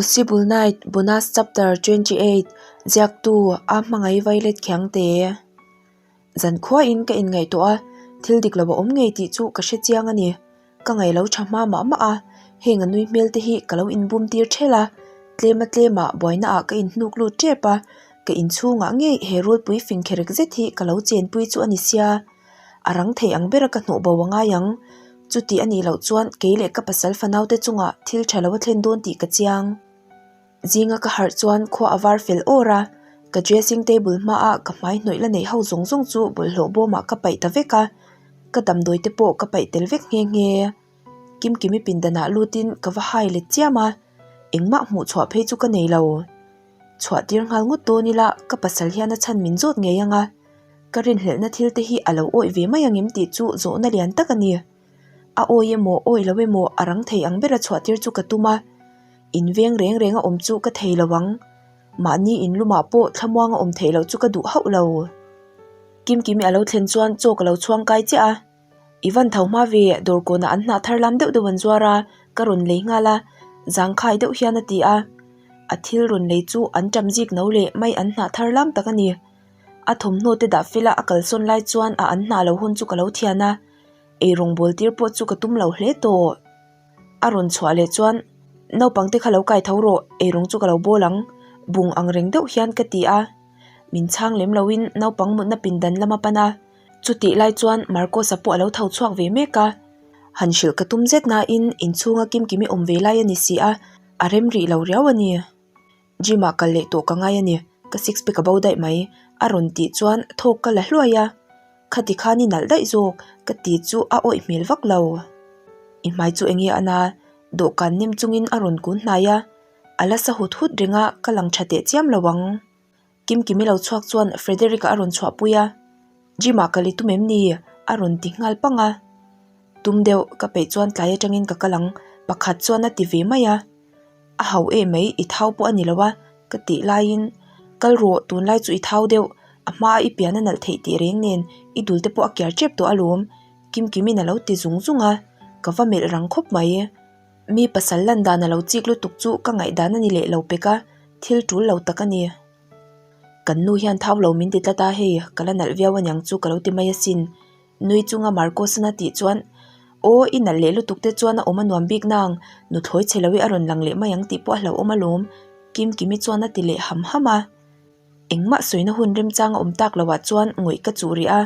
Possible Night Bonus Chapter 28 Ziaktu A Hmangaih Violet Khiangte Zankhuain ka inngaihtuah a, thil dik lo a awm ngei tih chu ka hre chiang a ni. Ka ngaih lo tha hma mah mah a, heng a nui hmel te hi ka lo inbum tir ṭhelh a, tlema tlema buaina ah ka inhnuk lut ṭep a, ka inchhungah ngei he rulpui fing kherek zet hi ka lo chenpui chu a ni sia. A rang thei ang bera ka hnawh bo a ngai ang. Chuti a nih loh chuan kei leh ka pasal fanaute chungah thil tha lo a thlen dawn tih ka chiang. Zinga ka harh chuan khua a var fel awr a, ka dressing table hmaah ka hmai hnawih la neih ho zawng zawng chu bawlhhlawh bawmah ka paih ta vek a, ka damdawi te pawh ka paih tel vek nghe nghe. Kimkimi pindanah lutin ka va hai let chiam a, engmah hmuh chhuah phei chu ka nei lo. Chhuah tir nghal ngawt dawn ila ka pasal hian a chhan min zawt ngei ang a, ka rinhlelhna thil te hi a lo awih ve mai ang em tih chu zawhna lian tak a ni. A awi emaw awi lo emaw a rang thei ang bera chhuah tir chu ka tum a, in veng reng reng a awm chu ka thei lo ang. Mahni in lumah pawh thlamuang a awm theih loh chu ka duh hauh lo. Kimkimi a lo thlen chuan chaw ka lo chhuang kai chiah a. I van tho hma ve, dawr kawnah an hnah thar lam deuh deuh an zuar a, ka rawn lei nghal a, zangkhai deuh hian a ti a. A thil rawn lei chu an ṭam zik no leh mai an hnah thar lam tak a ni. A thawmhnaw te dah fela a kalsawn lai chuan a an hnah lo hun chu ka lo thian a, eirawng bawl tir pawh chu ka tum lo hle tawh. A rawn chhuah leh chuan naupang te kha lo kai tho rawh, eirawng chu ka lo bawl ang, bung ang reng deuh hian ka ti a. Min chhang lem loin naupang mutna pindan lam a pan a. Chutih lai chuan Marcos-a pawh a lo tho chhuak ve mek a, han hrilh ka tum zet nain inchhunga kimkimi awm ve lai a ni si a, a rem rih lo riau a ni. Gym-ah kal leh tawh ka ngai a ni, ka six pack a bo daih mai, a rawn tih chuan thawk ka la hluai a, khati khan i nalh daih zawk ka ti chu a awih hmel vak lo. I hmai chu enge a na? Dawhkan nem chungin a rawn kun hnai a, a la sa hut hut reng a, ka lang tha teh chiam lo ang. Kimkimi lo chhuak chuan Frederick-a a rawn chhuahpui a, Gym-ah kal i tum em ni? a rawn ti nghal pang a. Tum deuh, ka peih chuan tlai atangin ka kal ang, pakhat chuan a ti ve mai a. A hau em mai, i thau pawh a ni lo a, ka tih laiin, Kal rawh, tunlai chu i thau deuh, a hmaa i pian a nalh theih tih reng nen, i dul te pawh a kiar tep tawh alawm, Kimkimi'n a lo ti zung zung a, ka va melh rang khawp mai. Mi pasal lan dan a lo chik lutuk chu ka ngaihdan a ni leh lo pek a, thil tul lo tak a ni. Kan nu hian thau lo min ti tlat a, hei ka la nalh viau aniang chu ka lo ti mai asin. Nui chunga Marcos-an a tih chuan, Aw, i nalh leh lutuk te chuan a awm a nuam bik nang, nuthlawi chhe lo i a rawn lang leh mai ang tih pawh a hlauhawm alawm, Kimkimi chuan a ti leh ham ham a. Engmah sawina hun remchang a awm tak loah chuan ngawih ka chuh rih a,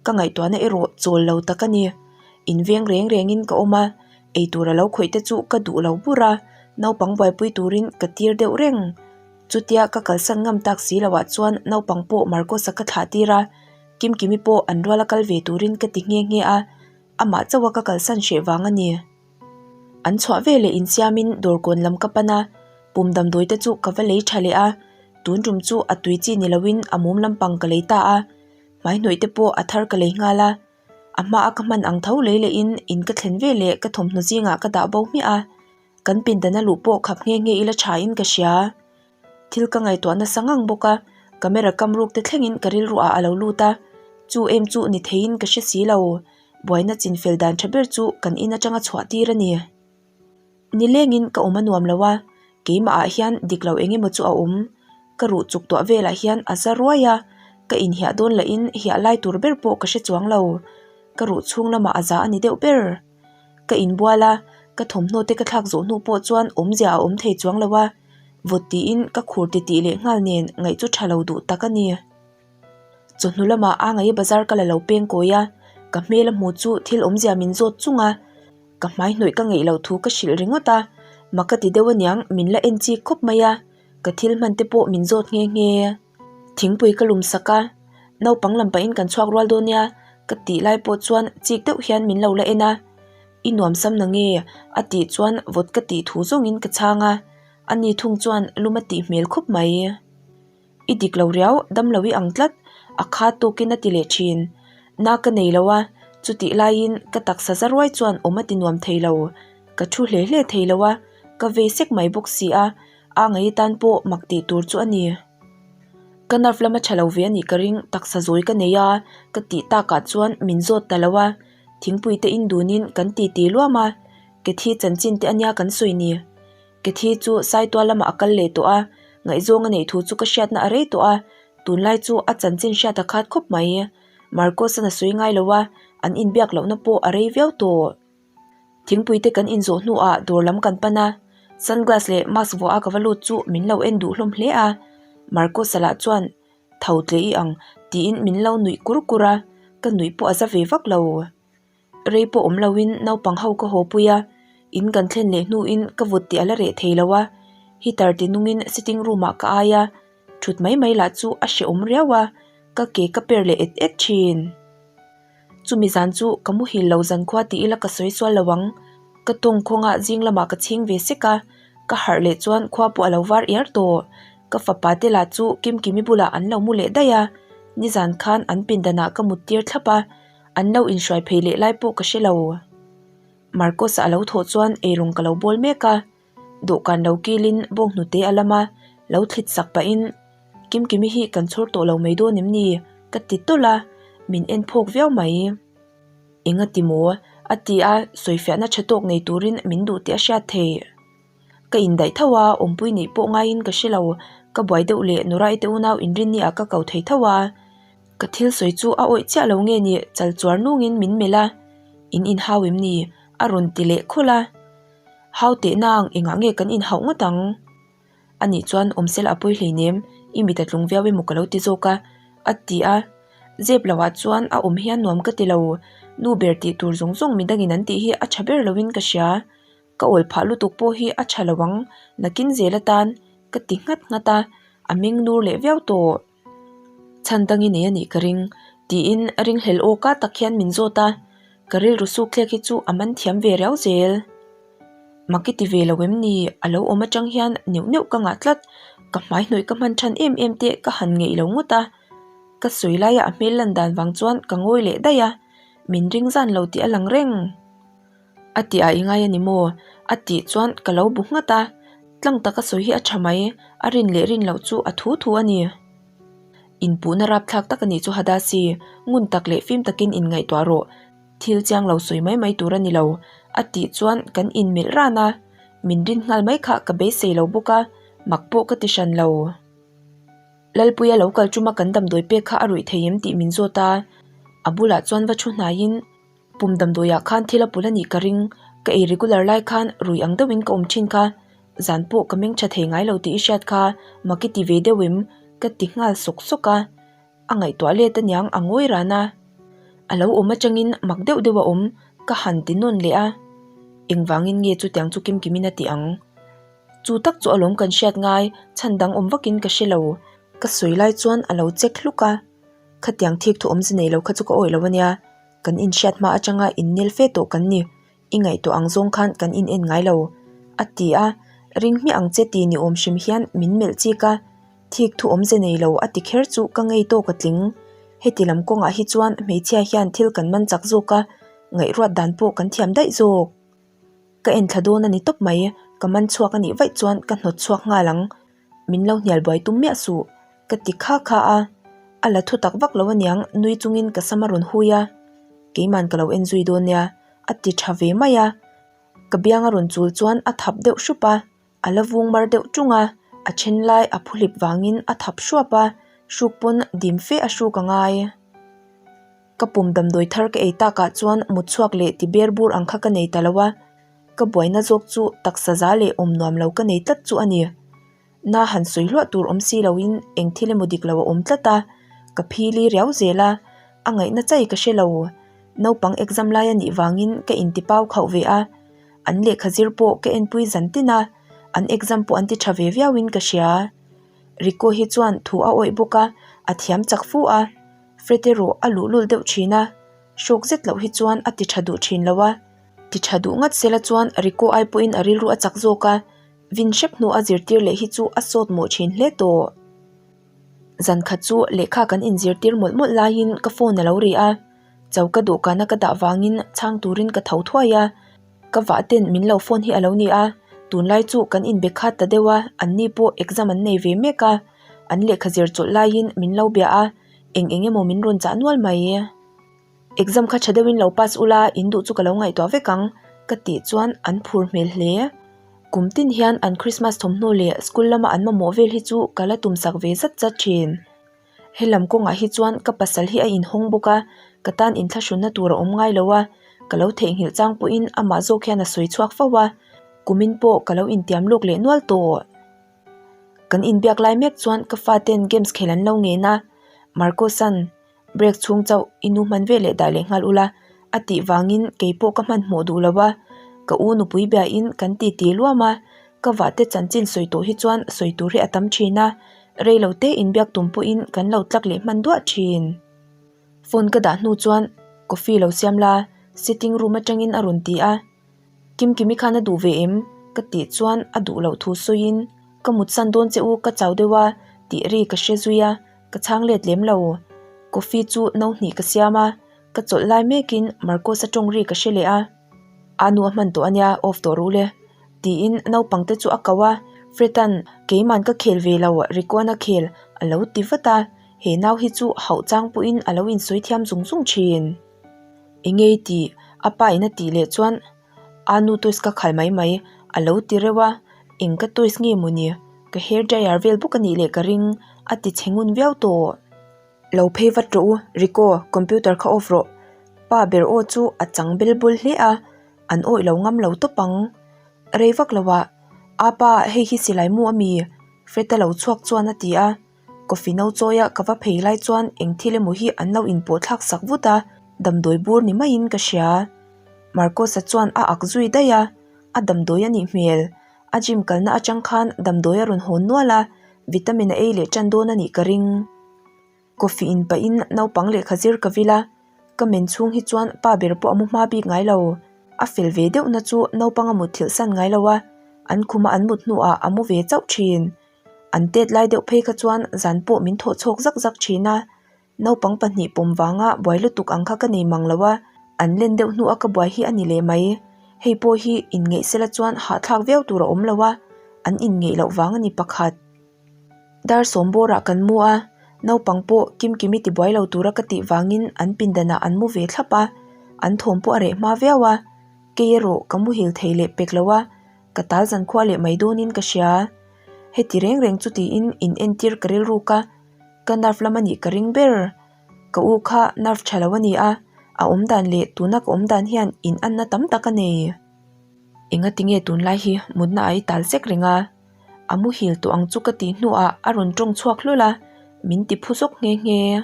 ka ngaihtuahna erawh chawl lo tak a ni. Inveng reng rengin ka awm a, eitur a lo khawih te chu ka duh lo bur a, naupang buaipui turin ka tir deuh reng. Chutia ka kalsan ngam tak si loah chuan naupang pawh Marcos-a ka thlah tir a, Kimkimi pawh an ruala kal ve turin ka ti nghe nghe a, amah chauha ka kalsan hreh vang a ni. An chhuah ve leh insiamin dawrkawn lam ka pan a, pum damdawi te chu ka va lei tha leh a, tun tum chu a tui chi ni loin a mum lampang ka lei ta a, hmai hnawih te pawh a thar ka lei nghal a, a hma a ka hman ang tho lei lehin in ka thlen ve leh ka thawmhnaw zingah ka dah bo hmiah a, kan pindan a luh pawh khap nghe nghe ila tha in ka hria. Thil ka ngaihtuah nasa ngang bawk a, camera kam ruk te thlengin ka rilru ah a lo lut a, chu em chu ni theiin ka hre si lo, buaina chin fel dan tha ber chu kan in atanga chhuah tir a ni. Nilengin ka awm a nuam lo a, keimah ah hian dik lo eng emaw chu a awm, ka ruh chuk tuah velah hian a za ruai a, ka inhiah dawn lahin hiah lai tur ber pawh ka hre chuang lo, ka ruh chhung lamah a za a ni deuh ber. Ka inbual a, ka thawmhnaw te ka thlak zawh hnu pawh chuan awmzia a awm thei chuang lo a, vawt tiin ka khur titih leh nghal nen ngaih chu tha lo duh tak a ni. Chawhnu lamah a ngaih bazar ka la lo peng kawi a, ka hmel a hmu chu thil awmzia min zawt chung a, ka hmai hnawih ka ngeih loh thu ka hrilh ringawt a, mak ka ti deuh aniang min la en chik khawp mai a, ka thil hman te pawh min zawt nghe nghe. Thingpui ka lum sak a, naupang lam pahin kan chhuak rual dawn nia ka tih lai pawh chuan chik deuh hian min lo la en a, I nuam sam na nge? a tih chuan vawt ka tih thu zawngin ka chhang a, ani thung chuan lum a tih hmel khawp mai. I dik lo riau, dam lo i ang tlat, a kha tawkin a ti leh thin. Na ka nei lo a, chutih laiin ka taksa za ruai chuan awm a ti nuam thei lo. Ka thu hle hle thei lo a, ka vei sek mai bawk si a, a ngei tan pawh mak tih tur chu a ni. Ka nerve lama tha lo ve a nih ka ring, taksa zawi ka nei a, ka tih takah chuan min zawt ta lo a, thingpui te in dunin kan titi luam a, Kethi chanchin te ania kan sawi ni. Cathy chu Saitual lamah a kal leh tawh a, ngaihzawng a neih thu chu ka hriatna a rei tawh a, tunlai chu a chanchin hriat a khat khawp mai. Marcos-a'n a sawi ngai lo a, an inbiak lohna pawh a rei viau tawh. Thingpui te kan inzawh hnuah dawr lam kan pan a, sunglass leh mask vuah a ka va lut chu min lo en duh hlawm hle a, Marcos-a lah chuan tho tle i ang tiin min lo nuih kur kur a, ka nuih pawh a za ve vak lo. Rei pawh awm loin naupang ho ka haw pui a, in kan thlen leh hnuin ka vut tih a la reh thei lo a, heater ti nungin sitting room ah ka ai a, thut mai mai lah chu a hrehawm riau a, ka ke ka per leh et et thin. Chumi zan chu ka muhil lo zankhua ti ila ka sawi sual lo ang, ka tawng khawnga zing lamah ka chhing ve sek a, ka harh leh chuan khua pawh a lo var iar tawh. Ka fapa te lah chu Kimkimi bulah an lo mu leh daih a, nizan khan an pindanah ka mut tir thlap a, an lo inhruai phei leh lai pawh ka hre lo. Marcos-a a lo thawh chuan eirawng ka lo bawl mek a, dawhkan lo kilin bawnghnute a lam a, lo thlit sak pahin Kimkimi hi kan chhawr tawh lo mai dawn em ni? ka ti tawlh a, min en phawk viau mai. Enga ti maw? a ti a, sawifiahna tha tawk nei turin min duh tih a hriat theih. Ka indaih tho a, awmpui neih pawh ngaiin ka hre lo, ka buai deuh leh Nura-i te unau inrinni ah ka ko thei tho a. Ka thil sawi chu a awih chiah lo nge ni chal chuar nungin min melh a, In inhau em ni? a rawn ti leh khawlh a. Hau teh nang, engah nge kan inhauh ngawt ang? Anih chuan awmsel a pawi hleinem, i mit a tlung viau emaw ka lo ti zawk a, a ti a. Zep lohah chuan a awm hian nuam ka ti lo, nu ber tih tur zawng zawng midangin an tih hi a tha ber loin ka hria. Ka awl phah lutuk pawh hi a tha lo ang, nakin zel atan ka ti nghat nghat a, a meng nur leh viau tawh. Chhan dangin nei a nih ka ring, tiin ringhlel awka tak hian min zawt a, ka rilru suk thlek hi chu a man thiam ve riau zel. Mak i ti ve lo em ni? A lo awm atang hian neuh neuh ka ngah tlat, ka hmai hnawih ka hman than em em te ka han ngeih lo ngawt a, ka sawi laia a hmel lan dan vang chuan ka ngawi leh daih a, min ring zan lo tih a lang reng. A tih ah i ngai a ni maw? A tih chuan ka lo bu nghat a, tlang taka sawi hi a tha mai, a rin leh rin loh chu a thu thu a ni. Inpuhna rapthlak tak a nih chu Hadasi, ngun tak leh fim takin inngaihtuah rawh, thil chiang lo sawi mai mai tur a ni lo, a tih chuan kan inmelh ran a, min rin nghal mai kha ka beisei lo bawk a, mak pawh ka ti hran lo. Lalpuia lo kal tuma kan damdawi pek kha a ruih thei em tih min zawt a, a bulah chuan va thu hnaiin, Pum damdawiah khan thil a pul a nih ka ring, ka ei regular lai khan rui ang deuhin ka awm thin kha, zan pawh ka meng tha thei ngai lo tih i hriat kha mak i ti ve deuh em? ka ti nghal sawk sawk a, a ngaihtuah let aniang a ngawi ran a, a lo awm atangin mak deuh deuh a awm ka han ti nawn leh a, engvangin nge chutiang chu kimkimin a ti ang? Chu tak chu alawm kan hriat ngai, chhan dang awm vakin ka hre lo, ka sawi lai chuan a lo check hluk a, khatiang thik thu awmze nei lo kha chu ka awih lo ania. Kan inhriat hma atanga innel fe tawh kan ni, i ngaihtuah ang zawng khan kan in en ngai lo, a ti a, ring hmiah ang che ti ni awm hrim hian min melh chik a, thik thu awmze nei lo a ti kher chu ka ngei tawk a tling. Heti lam kawngah hi chuan hmeichhia hian thil kan man chak zawk a, ngaihruat dan pawh kan thiam daih zawk. Ka en thla dawn a ni tawp mai, ka man chhuak a nih vaih chuan ka hnawt chhuak nghal ang. Min lo hnial buai tum miah suh, ka ti kha kha a, a la thu tak vak lo aniang nui chungin ka sam a rawn hui a, keiman ka lo en zui dawn nia, a ti tha ve mai a, ka biang a rawn chul chuan a thap deuh hrup a, a la vung mar deuh tung a, a then lai a phuhlip vangin a thap hruap a, hruk pawn dim fe a hruk a ngai. Ka pum damdawi thar ka ei takah chuan mut chhuak leh ti ber bur ang kha ka nei ta lo a, Ka buaina zawk chu taksa za leh awm nuam lo ka nei tlat chu a ni. Na han sawi hluah tur awm si loin eng thil emaw dik lo a awm tlat a, ka phili riau zel a, a ngaihna chai ka hre lo. Naupang exam lai a nih vangin ka intipau khauh ve a, an lehkha zir pawh ka enpui zan tin a, an exam pawh an ti tha ve viauin ka hria. Rico hi chuan thu a awih bawk a, a thiam chak fu a, Fred erawh a luhlul deuh thin a, hrawk zet loh hi chuan a ti tha duh thin lo a. Ti tha duh ngat sela chuan Rico ai pawhin a rilru a chak zawk a, vin hrep hnu a zirtir leh hi chu a sawt mawh thin hle tawh. Zan khat chu lehkha kan inzirtir mawlh mawlh laiin ka phone a lo ri a, choka dawhkana ka dah vangin chhang turin ka tho thuai a, ka vah ten min lo phone hi a lo ni a, tunlai chu kan inbe khat ta deuh a, anni pawh exam an nei ve mek a, an lehkha zir chawlh laiin min lo bia a, eng eng emaw min rawn chah nual mai. Exam kha tha deuhin lo pass ula, in duh chu ka lo ngaihtuah vek ang, ka tih chuan an phur hmel hle. Kum tin hian an Christmas thawmhnaw leh school lama an mamawh vel hi chu ka la tum sak ve zat zat thin. He lam kawngah hi chuan ka pasal hi a inhawng bawk a, ka tan inthlahrunna tur a awm ngai lo a, ka lo theihnghilh chang pawhin amah zawk hian a sawi chhuak fo a, kumin pawh ka lo intiam lawk leh nual tawh. Kan inbiak lai mek chuan ka faten games khel an lo ngen a, Marcos-a'n Break chhung chauh i nu hman ve leh dah leh nghal ula a tih vangin kei pawh ka hmanhmawh duh lo a, ka u nupui biain kan ti ti luam a, ka vahte chanchin sawi tawh hi chuan sawi tur hi a tam thin a, rei lo te inbiak tum pawhin kan lo tlak leh hman duah thin. Phone ka dah hnu chuan coffee lo siam la, sitting room atangin a rawn ti a. Kimkimi khan a duh ve em? Ka tih chuan a duh loh thu sawiin, Ka mutsan dawn che u, ka chau deuh a, tih ri ka hre zui a, ka chhang let lem lo. Coffee chu no hnih ka siam a, ka chawlh lai mekin Marcos-a tawng ri ka hre leh a. A nu a hman tawh a nia, off tawh ru le. Tiin naupang te chu a ko a, Fred-a'n keiman ka khel ve lo, Rico-a'n a khel a lo ti vat a, he nau hi chu hauh chang pawhin a lo insawi thiam zung zung thin. Engei tih a pa in a tih leh chuan a nu toys ka khal mai mai a lo ti reuh a, eng ka toys nge maw ni ka hair dryer vel bawk a nih leh ka ring a ti chhe ngun viau tawh. Lo phei vat rawh u Rico computer kha off rawh pa ber aw chu a chang bel bul hle a, an awih lo ngam lo tawp ang. Rei vak lo ah apa hei hi silai mu a mi Fred-a lo chhuak chuan a ti a. Coffee no chawia ka va phei lai chuan eng thil emaw hi an lo inpawh thlak sak vut a, damdawi bur ni maiin ka hria. Marcos-a chuan a ak zui daih a, a damdawi a nih hmel. A gym kalna atang khan damdawi a rawn hawn nual a, vitamin a ei leh tan dawn a nih ka ring. Coffee in pahin naupang lehkha zir ka vil a, ka men chhung hi chuan pa ber pawh a mu hma bik ngai lo. A fel ve deuhna chu naupang a mutthilh san ngai lo a, an khuma an mut hnuah a mu ve chauh thin. An tet lai deuh phei kha chuan zan pawh min thawh chhawk zak zak thin a, naupang pahnih pawm vanga buai lutuk ang kha ka nei mang lo a, an len deuh hnu a ka buai hi a ni leh mai. Hei pawh hi inngeih sela chuan hahthlak viau tur a awm lo a, an inngeih loh vang a ni pakhat. Dar sawm bawrah kan mu a, naupang pawh Kimkimi tibuai lo tura ka tih vangin an pindanah an mu ve thlap a, an thawm pawh a reh hma viau a, kei erawh ka muhil thei leh pek lo a, Ka tal zan khua leh mai dawnin ka hria. Heti reng reng chu tiin in entir ka rilruk a, ka nerve lam a nih ka ring ber. Ka u kha nerve tha lo a ni a, a awm dan leh tuna ka awm dan hian in anna tam tak a nei. Enga tinge tunlai hi mutna ah i tal sek reng a? A muhil tawh ang chu ka tih hnuah a rawn tawng chhuak hlawl a, min ti phu zawk nghe nghe.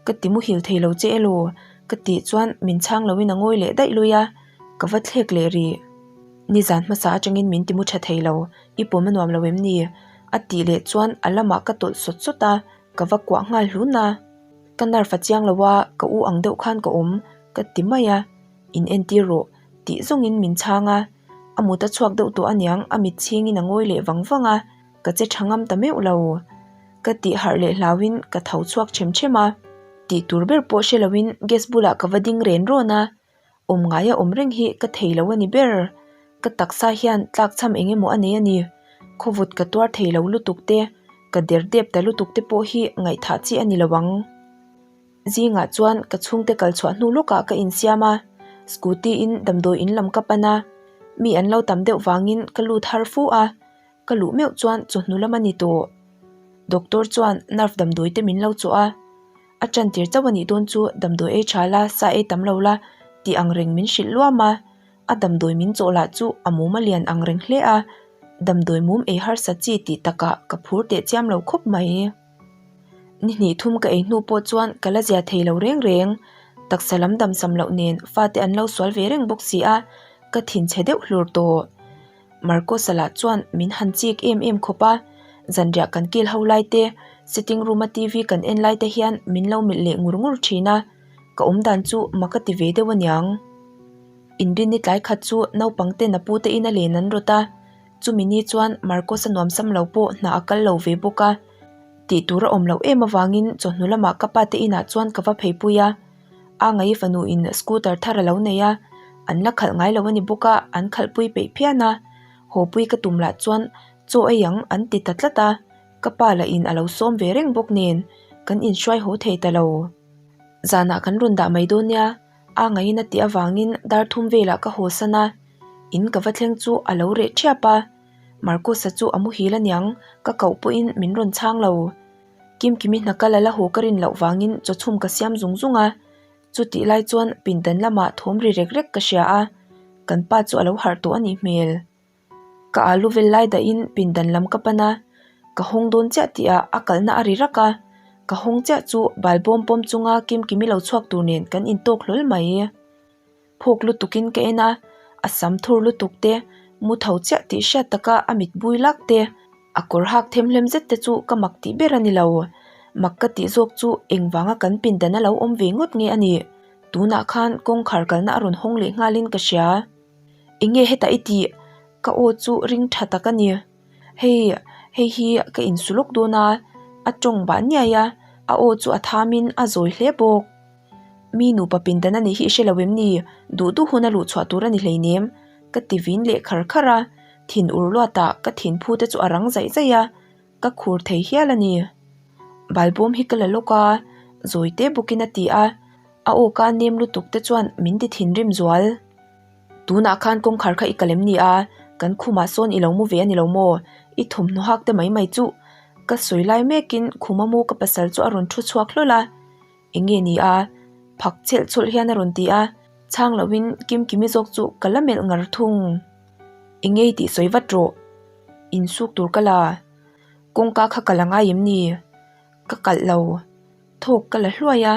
Ka ti muhil thei lo che elaw? Ka tih chuan min chhang loin a ngawi leh daih lui a, ka va thlek leh rih. Nizan hmasa atangin min ti mu tha thei lo, i pawm a nuam lo em ni? A tih leh chuan a lamah ka tawlh sawt sawt a, ka va kuah nghal hlun a. Ka nerve a chiang lo a, ka u ang deuh khan ka awm, ka ti mai a. In entir rawh, tih zawngin min chhang a. A mut a chhuak deuh tawh aniang, a mit chhingin a ngawi leh vang vang a. Ka che tha ngam ta meuh lo. Ka tih harh leh hlauhin ka tho chhuak them them a. Tih tur ber pawh hre loin gas bulah ka va ding ren rawn a. Awm ngaia awm reng hi ka thei lo a ni ber. Ka taksa hian tlak chham eng emaw a nei a ni. Khawvut ka tuar thei lo lutuk te, ka der dep ta lutuk te pawh hi ngaihthah chi a ni lo ang. Zingah chuan ka chhungte kal chhuah hnu lawkah ka insiam a, scooty in damdawi in lam ka pan a. Mi an lo tam deuh vangin ka lut har fu a. Ka luh meuh chuan chawhnu lam a ni tawh. Doctor chuan nerve damdawi te min lo chawh a, a tan tir chauh a nih dawn chu damdawi ei tha la, sa ei tam lo la tih ang reng min hrilh luam a, a damdawi min chawh lah chu a mum a lian ang reng hle a, damdawi mum ei harsa chi tih takah ka phur teh chiam lo khawp mai. Ni hnih thum ka ei hnu pawh chuan ka la zia thei lo reng reng, taksa lam damsam loh nen fate an lo sual ve reng bawk si a, ka thinchhe deuh hlur tawh. Marcosa lah chuan min han chik em em khawp a, zanriah kan kil ho lai te, sitting room a TV kan en lai te hian min lo melh leh ngur ngur thin a, ka awm dan chu mak a ti ve deuh aniang. Inrinni tlai khat chu naupang ten a pu te in a len an rawt a, chumi ni chuan Marcosa nuamsam lo pawh hna a kal lo ve bawk a, tih tur a awm loh em avangin chawhnu lamah ka pa te inah chuan ka va pheipui a. A ngaih fanu in scooter thar a lo nei a, an la khalh ngai lo a ni bawk a, an khalh pui peih phian a, haw pui ka tum lah chuan chaw ei ang an ti ta tlat a, ka pa lah in a lo sawm ve reng bawk nen kan inhruai haw thei ta lo. Zanah kan rawn dah mai dawn nia, a ngaihin a tih avangin dar thum velah ka haw san a. In ka va thleng chu a lo reh ṭhiap a, Marcus-a chu a muhil aniang, ka koh pawhin min rawn chhang lo. Kimkimi hna kal a la haw ka rin loh vangin chawchhum ka siam zung zung a, chutih lai chuan pindan lamah thawm ri rek rek ka hria a, kan pa chu a lo harh tawh a nih hmel. Ka alu vel lai dahin pindan lam ka pan a, ka hawng dawn chiah tihah a kalhna a ri rak a, ka hawng chiah chu balbawm pawm chunga Kimkimi lo chhuak tur nen kan intawk hlawl mai. Phawk lutukin ka en a, a sam thur lutuk te, mu tho chiah tih hriat taka a mit bui lak te, a kawr hak themhlem zet te chu ka mak tih ber a ni lo. Mak ka tih zawk chu engvanga kan pindan a lo awm ve ngawt nge a nih? Tunah khan kawngkhar kalna a rawn hawng leh nghalin ka hria. Enge hetah i tih? Ka aw chu ring tha tak a ni. Hei, hei hi ka insu lawk dawn a, a tawng bah niai a, a aw chu a thamin a zawi hle bawk. Mi nupa pindan a nih hi i hre lo em ni? Duh duh hun a luh chhuah tur a ni hleinem. Ka ti vin leh khar khar a, thin ur luatah ka thin phu te chu a rang zaih zaih a, ka khur thei hial a ni. Balbawm hi ka la lawk a, zawi te bawkin a ti a, a aw ka nem lutuk te chuan min ti thinrim zual. Tunah khan kawngkhar kha i kal em ni a? Kan khumah sawn i lo mu ve a ni lo maw? I thawmhnaw hak te mai mai chuh! Ka sawi lai mekin khuma mu ka pasal chu a rawn thu chhuak hlawl a. Eng nge ni a? Phak chelh chawlh hian a rawn ti a, chhang loin Kimkimi zawk chu ka la melh ngar thung. Eng nge i tih sawi vat rawh. Insuk tur ka la. Kawngka kha ka la ngai em ni? Ka kalh lo. Thawk ka la hluai a,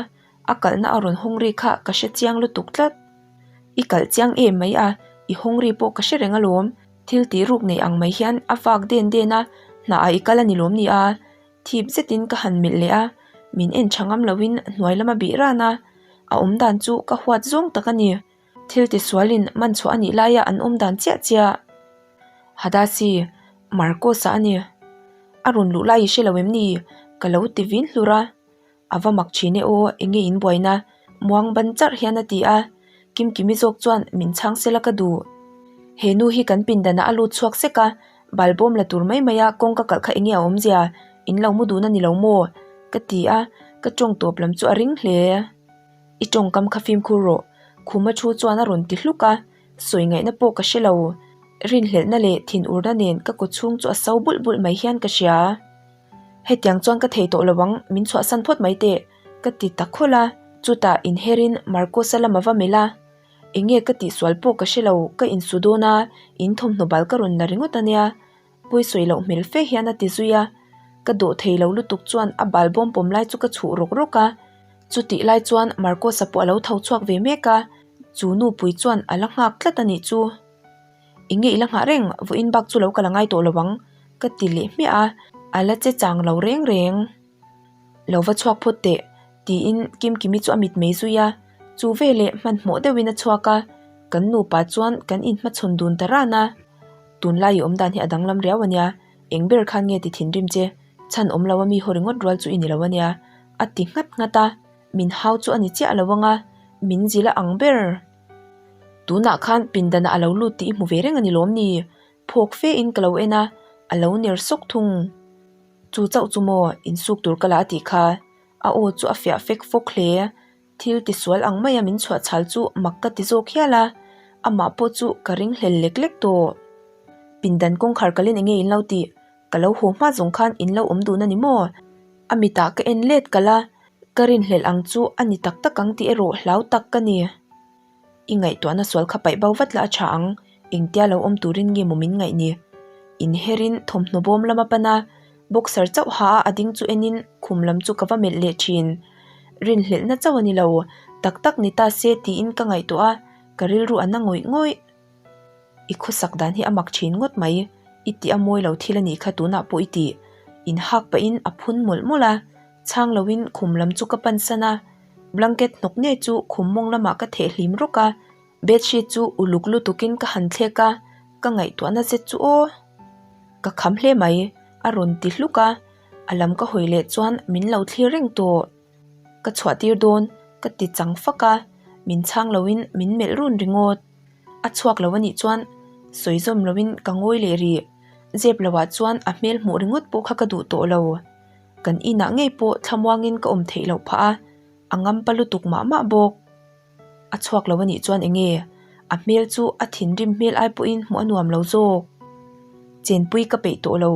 a kalhna a rawn hawng ri kha ka hre chiang lutuk tlat. I kalh chiang em mai a, i hawng ri pawh ka hre reng alawm. Thil tih ruk nei ang mai hian a vak den den a, hnah ah i kal a ni lawm ni a? Thip zetin ka han melh leh a, min en tha ngam loin hnuai lama bih ran a, a awm dan chu ka huat zawng tak a ni. Thil tisualin man chhuah a nih laia an awm dan chiah chiah. Hadasi, Marcos-a a ni. A rawn luh lai i hre lo em ni? Ka lo ti vin hlur a. A va mak thin e aw, enge in buaina? Muang ban charh hian a ti a, Kimkimi zawk chuan min chhang sela ka duh. He nu hi kan pindanah a lut chhuak sek a, balbawm la tur mai mai a kawngka kalh kha enge a awmzia? In lo mu dun a ni lo maw? Ka ti a, ka tawng tawp lam chu a ring hle. I tawngkam kha fimkhur rawh, Khuma thu chuan a rawn ti hluk a, sawi ngaihna pawh ka hre lo. Rinhlelhna leh thinurna nen ka kawchhung chu a so bulh bulh mai hian ka hria. Hetiang chuan ka thei tawh lo ang, min chhuahsan phawt mai teh, ka ti ta khawlh a. Chutah inherin Marcos-a lam a va melh a, Enge ka tihsual pawh ka hre lo, ka insu dawn a, in thawmhnaw bal ka rawn la ringawt a nia, pawi sawi loh hmel fe hian a ti zui a. Ka dawh thei lo lutuk chuan a bal bawm pawm lai chu ka chhuh rawk rawk a. Chutih lai chuan Marcos-a pawh a lo tho chhuak ve mek a, chu nupui chuan a la nghak tlat a nih chu. Enge i la nghah reng, vawiin bak chu lo ka la ngai tawh lo ang, ka ti leh hmiah a, a la che chang lo reng reng. Lo va chhuak phawt teh, tiin Kimkimi chu a mit mei zui a, chu veleh hmanhmawh deuhin a chhuak a, kan nupa chuan kan inhmachhawn dun ta ran a. Tunlai i awm dan hi a danglam riau a nia, eng ber khan nge ti thinrim che, chhan awm lo a mi haw ringawt rual chu i ni lo a nia, a ti nghat nghat a, min hau chu a ni chiah lo ang a, min zil a ang ber. Tunah khan pindanah a lo lut tih i hmu ve reng a ni lawm ni? Phawk fe in ka lo en a, a lo ner sawk thung. Chu chauh chu maw insuk tur ka la a tih kha? A aw chu a fiah fek fawk hle. Thil tisual ang maia min chhuah chhal chu mak ka ti zawk hial a, amah pawh chu ka ring hlel lek lek tawh. Pindan kawngkhar kalin enge in lo tih? Ka lo haw hma zawng khan in lo awm dun a ni maw? A mitah ka en let kalh a, ka rinhlelh ang chu a ni tak tak ang tih erawh hlau tak ka ni. I ngaihtuahna sual kha paih bo vat la a tha ang, engtia lo awm turin nge maw min ngaih ni? Inherin thawmhnaw bawm lama pan a, boxer chauh ha a a ding chu enin khum lam chu ka va melh leh thin. Rinhlelhna chauh a ni lo, tak tak ni ta se tiin ka ngaihtuah a, ka rilru a na ngawih ngawih. I khawsak dan hi a mak thin ngawt mai, i tih a mawi lo thil a nih kha tunah pawh i tih. Inhak pahin a phun mawlh mawlh a, chhang loin khum lam chu ka pan san a, blanket hnawk ngei chu khum mawng lamah ka theh hlim rawk a, bedsheet chu uluk lutukin ka han thlek a, ka ngaihtuahna zet chu aw. Ka kham hle mai, a rawn ti hluk a, a lam ka hawi leh chuan min lo thlir reng tawh. Ka chhuah tir dawn, ka ti chang fak a, min chhang loin min melh run ringawt. A chhuak lo a nih chuan sawi zawm loin ka ngawi leh rih. Zep loah chuan a hmel hmuh ringawt pawh kha ka duh tawh lo. Kan inah ngei pawh thlamuangin ka awm theih loh phah a, a ngampa lutuk mah mah bawk. A chhuak lo a nih chuan eng nge? A hmel chu a thinrim hmel ai pawhin hmuh a nuam lo zawk. Chenpui ka peih tawh lo,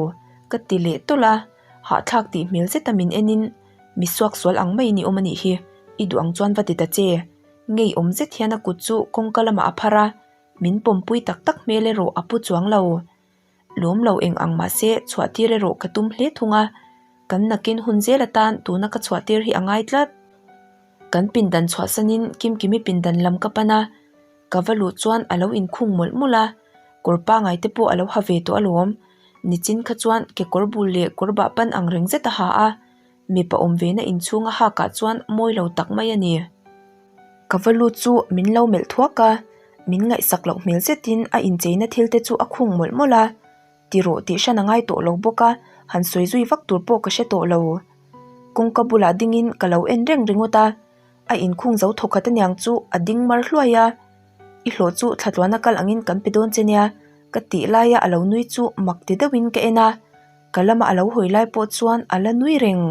ka ti leh tawlh a, hahthlak tih hmel zeta min enin mi suaksual ang maiin i awm a nih hi, i duh ang chuan va ti ta che. Ngeiawm zet hian a kut chu kawngka lamah a phar a, min pawmpui tak tak hmel erawh a pu chuang lo. Lawm lo eng ang mahse chhuah tir erawh ka tum hle thung a, kan nakin hun zel atan tuna ka chhuah tir hi a ngai tlat. Kan pindan chhuahsanin Kimkimi pindan lam ka pan a, ka va luh chuan a lo inkhung mawlh mawlh a, kawr pangai te pawh a lo ha ve tawh alawm. Nichin kha chuan kekawr bul leh kawr bah pan ang reng zet a ha a, mipa awm ve na inchhung a hak ah chuan mawi lo tak mai a ni. Ka va lut chu min lo melh thuak a, min ngaihsak loh hmel zetin a incheina thil te chu a khung mawlh mawlh a, ti rawh tih hran a ngai tawh lo bawk a, han sawi zui vak tur pawh ka hre tawh lo. Kawngka bulah dingin ka lo en reng ringawt a, a inkhung zo thawkhat aniang chu a ding mar hluai a, I hlawh chu thlatluana kal angin kan pe dawn che nia ka tih laia a lo nui chu mak ti deuhin ka en a. Ka lama a lo hawi lai pawh chuan a la nui reng.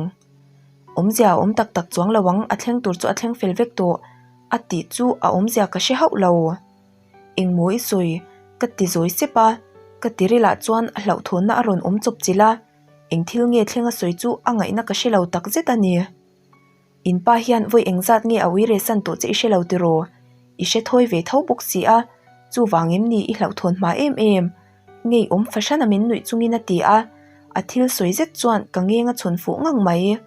Awmzia a awm tak tak chuang lo ang, a thleng tur chu a thleng fel vek tawh a tih chu a awmzia ka hre hauh lo. Engmaw i sawi? Ka ti zawi sep a, ka tirilah chuan hlauhthawnna a rawn awm chawp chilh a, eng thil nge thleng a sawi chu a ngaihna ka hre lo tak zet a ni. In pa hian vawi engzat nge a ui reh san tawh che i hre lo tiraw? I hre thawi ve tho bawk si a, chuvang em ni i hlauhthawn hma em em? Ngeiawm fahran a min nuih chungin a ti a, a thil sawi zet chuan ka ngeng a chhawn fuh ngang mai.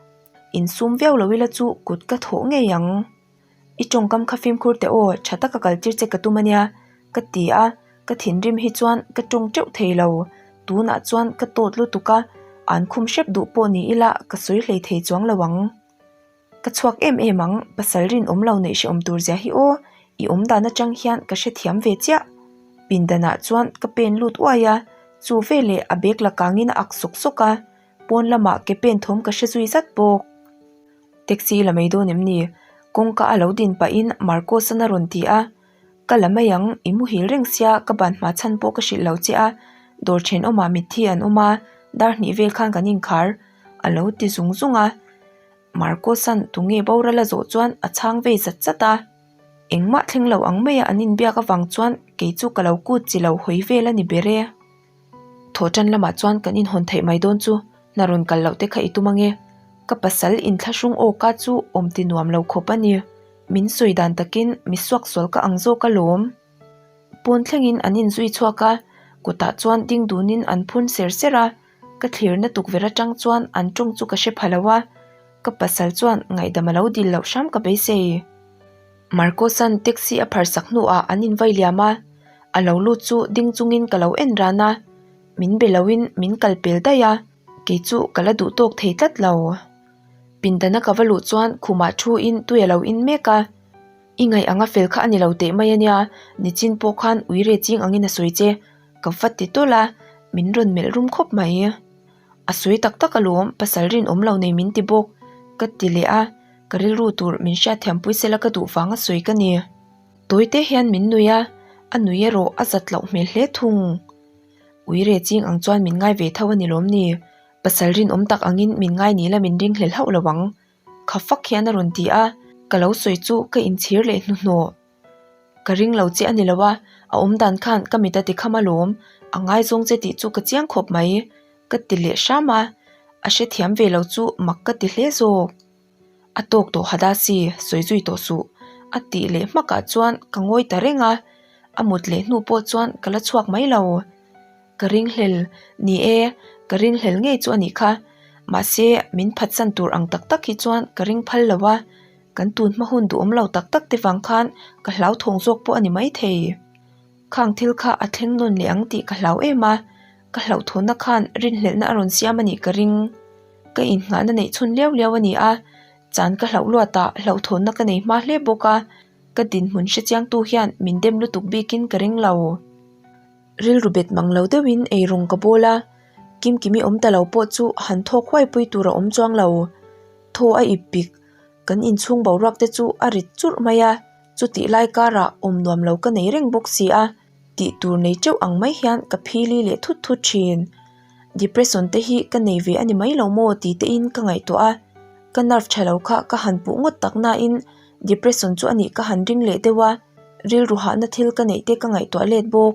Insum viau lo ila chu kut ka thawh ngei ang. I tawngkam kha fimkhur teh aw, tha taka kaltir che ka tum ania, ka ti a, ka thinrim hi chuan ka tawng teuh thei lo. Tunah chuan ka tawt lutuk a, an khum hrep duh pawh ni ila ka sawi hlei thei chuang lo ang. Ka chhuak em em ang, pasal rinawm lo neih hrehawm tur zia hi aw, i awm dan atang hian ka hrethiam ve chiah. Pindanah chuan ka pen lut uai a, chu veleh a bag la kangin a ak sawk sawk a, pawn lamah ke pen thawm ka hre zui zat bawk. Taxi la mai dawn em ni? Kawngka a lo din pahin Marcos-an a rawn ti a, Ka la mai ang, i muhil reng sia ka ban hma chhan pawh ka hrilh lo che a, dawr thenawmah mitthi an awm a, dar hnih vel khan kan inkhar a lo ti zung zung a. Marcos-an tunge boral a zawh chuan a chhang vei zat zat a, engmah thleng lo ang maia an inbiak avang chuan kei chu ka lo kut chi lo hawi vel a ni ber e. Thaw tan lamah chuan kan inhawn theih mai dawn chu hna rawn kal loh te kha i tum ange. Ka pasal inthlahrung awka chu awm ti nuam lo khawp a ni. Min sawi dan takin mi suaksual ka ang zawk alawm. Pawn thlengin an inzui chhuak a, kawtah chuan ding dunin an phun ser ser a, ka thlirna tukverh atang chuan an tawng chu ka hre pha lo a, ka pasal chuan ngaihdam a lo dil loh hram ka beisei. Marcos-a'n taxi a pharsak hnuah an invai liam a, a lo lut chu ding chungin ka lo en ran a, min be loin min kal pel daih a, kei chu ka la duh tawk thei tlat lo. Pindana ka va luh chuan khumah thu in tui a lo in mek a, i ngaih anga fel kha a ni lo teh mai a nia, nichin pawh khan ui re ching angin a sawi che, ka va ti tawlh a, min rawn melh rum khawp mai. A sawi tak tak alawm, pasal rinawm lo nei min ti bawk, ka ti leh a, ka rilru tur min hriatthiampui sela ka duh vang a sawi ka ni. Tawi te hian min nui a, a nui erawh a zat loh hmel hle thung. Ui re ching ang chuan min ngai ve tho a ni lawm ni? Pasal rinawm tak angin min ngai ni la min ringhlel hauh lo ang. Kha fak hian a rawn ti a, ka lo sawi chu ka inchhir leh hnuhnawh. Ka ring lo che a ni lo a, a awm dan khan ka mit a ti kham alawm, a ngaizawng che tih chu ka chiang khawp mai, ka ti leh hram a, a hrethiam ve lo chu mak ka ti hle zawk. A tawk tawh Hadasi, sawi zui tawh suh, a tih leh hmakah chuan ka ngawi ta reng a, a mut leh hnu pawh chuan ka la chhuak mai lo. Ka ringhlel, ni e, ka ringhlel ngei chu a nih kha. Mahse, min phatsan tur ang tak tak hi chuan ka ring phal lo a, kan tun hma hun duhawm lo tak tak te vang khan ka hlauthawng zawk pawh a ni maithei. Khang thil kha a thleng nawn leh ang tih ka hlau em a, ka hlauhthawnna khan rinhlelhna a rawn siam a nih ka ring. Ka innghahna neih chhun liau liau a ni a, chan ka hlauh luatah hlauhthawnna ka nei hma hle bawk a, ka dinhmun hrechiangtu hian min dem lutuk bikin ka ring lo. Rilru bet mang lo deuhin eirawng ka bawl a, Kimkimi awm ta lo pawh chu han thawk huai pui tur a awm chuang lo. Thaw a ip pik, kan inchhung boruak te chu a rit churh mai a, chutih lai karah awm nuam lo ka nei reng bawk si a, tih tur nei teuh ang mai hian ka phili leh thut thut thin. Depression te hi ka nei ve a ni mai lo maw ti tein ka ngaihtuah a, ka nerve tha lo kha ka han puh ngawt tak nain depression chu a nih ka han ring leh deuh a. Rilru hahna thil ka neih te ka ngaihtuah let bawk.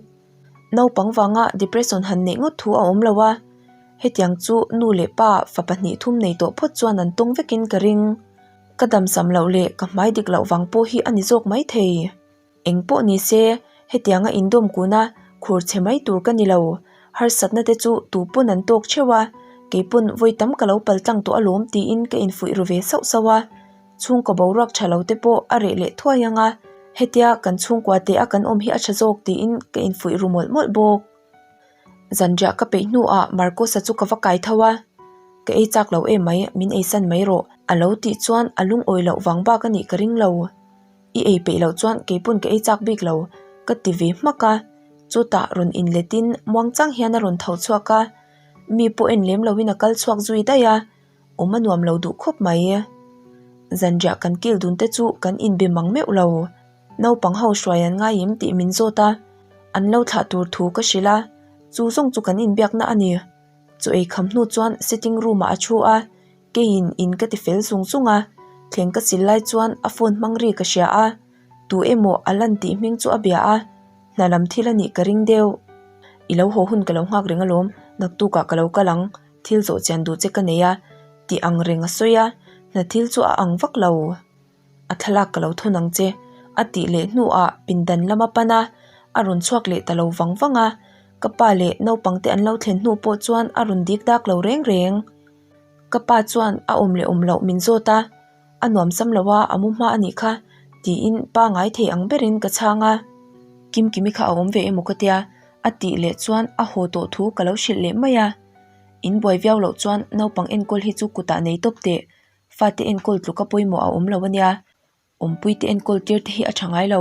Naupang vanga depression han neih ngawt thu a awm lo a, hetiang chu nu leh pa fa pahnih thum nei tawh phawt chuan an tawng vekin ka ring. Ka damsam loh leh ka hmai dik loh vang pawh hi a ni zawk maithei. Eng pawh ni se, hetianga indawm kuna khur chhe mai tur ka ni lo. Harsatna te chu tu pawn an tawk theuh a, kei pawn vawi tam ka lo pal tlang tawh alawm tiin ka infuih ru ve sauh sauh a. Chhungkaw boruak tha lo te pawh a reh leh thuai ang a, hetia kan chhungkua teh a kan awm hi a tha zawk tiin ka infuih ru mawlh mawlh bawk. Zanriah ka peih hnuah Marcus-a chu ka va kai tho a, Ka ei chak lo em mai, min eisan mai rawh a lo tih chuan a lungawi loh vang bak a nih ka ring lo. I ei peih loh chuan keipawn ka ei chak bik lo, ka ti ve hmak a. Chutah rawn inletin muangchang hian a rawn tho chhuak a, mi pawh en lem loin a kal chhuak zui daih a, awm a nuam lo duh khawp mai. Zanriah kan kil dun te chu kan inbe mang meuh lo. Naupang ho hruai an ngai em tih min zawt a, an lo thlah tur thu ka hrilh a, chu zawng chu kan inbiakna a ni. Chaw ei kham hnu chuan sitting room ah a thu a, keiin in ka ti fel zung zung a, thleng ka sil lai chuan a phone hmang ri ka hria a, tu emaw a lan tih hming chu a bia a, hna lam thil a nih ka ring deuh. I lo haw hun ka lo nghak reng alawm, naktukah ka lo kal ang, thil zawh chian duh che ka nei a, tih ang reng a sawi a, hna thil chu a ang vak lo. A thlalak ka lo thawn ang che, a tih leh hnuah pindan lama pan a, a rawn chhuak leh ta lo vang vang a, ka pa leh naupangte an lo thlen hnu pawh chuan a rawn dik dak lo reng reng. Ka pa chuan a awm leh awm loh min zawt a, a nuam sam lo a, a mu hma a nih kha, tiin pa ngai thei ang berin ka chhang a. Kimkimi kha a awm ve emaw ka tia, a tih leh chuan a haw tawh thu ka lo hrilh leh mai a. In buai viau loh chuan naupang enkawl hi chu kutah nei tawp teh, fate enkawl tluka pawimawh a awm lo a nia. Awmpuite enkawl tir te hi a tha ngai lo.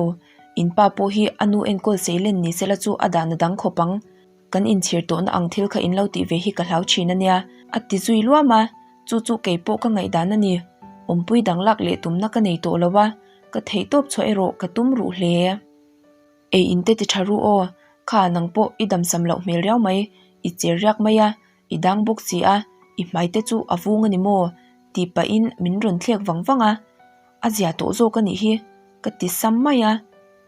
In pa pawh hi a nu enkawl seilen ni sela chu a dan a dang khawp ang. Kan inchhir tawhna ang thil kha in lo tih ve hi ka hlau thin a nia, a ti zui luam a. Chu chu kei pawh ka ngaihdan a ni. Awmpui dang lak leh tumna ka nei tawh lo a, ka theih tawp chhuah erawh ka tum ruh hle. Ei in te ti tha ru aw, kha nang pawh i damsam loh hmel riau mai, i cher riak mai a, I dang bawk si a, i hmai te chu a vung a ni maw? tih pahin min rawn thlek vang vang a, a zia tawh zawk a nih hi, ka ti sam mai a,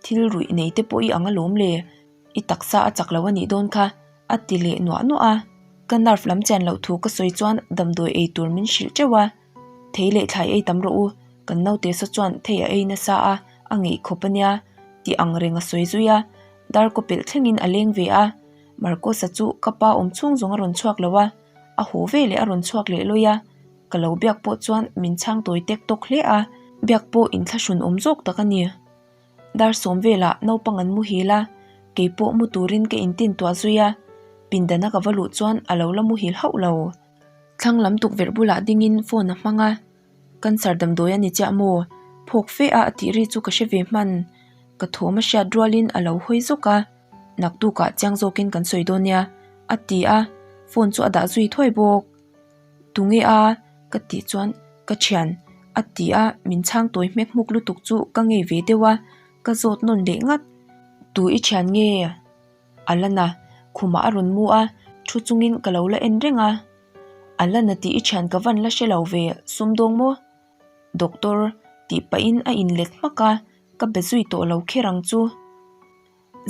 thil ruih nei te pawh i ang alawm le, i taksa a chak lo a nih dawn kha, a ti leh nuah nuah a, ka nerve lam chian loh thu ka sawi chuan damdawi ei tur min hrilh teuh a, thei leh thlai ei tam rawh u, kan naute saw chuan thei a ei nasa a, a ngeih khawp a nia, tih ang reng a sawi zui a, dar kaw pelh thlengin a leng ve a. Marcosa chu ka pa awm chhung zawng a rawn chhuak lo a, a haw ve leh a rawn chhuak leh lawi a, ka lo biak pawh chuan min chhang tawi tek tawk hle a, biak pawh inthlahrun awm zawk tak a ni. Dar sawm velah naupang an muhil a, kei pawh mu turin ka intin tuah zui a, pindana ka va luh chuan a lo la muhil hauh lo. Thlang lam tukverh bulah dingin phone a hmang a, Cancer damdawi a ni chiah maw? Phawk fe a a tih ri chu ka hre ve hman. Ka thawm a hriat rualin a lo hawi zawk a. Naktukah chiang zawkin kan sawi dawn nia, a ti a, phone chu a dah zui thuai bawk. Tunge a? ka tih chuan ka thian a ti a, min chhang tawi hmek hmuk lutuk chu ka ngei ve deuh a, ka zawt nawn leh ngat. Tu i thian nge? A lan a, khumah a rawn mu a, thu chungin ka lo la en reng a. A lan a tih i thian ka van la hre lo ve, sumdawng maw? Doctor tih pahin a inlet hmak a, ka be zui tawh lo kher ang chu.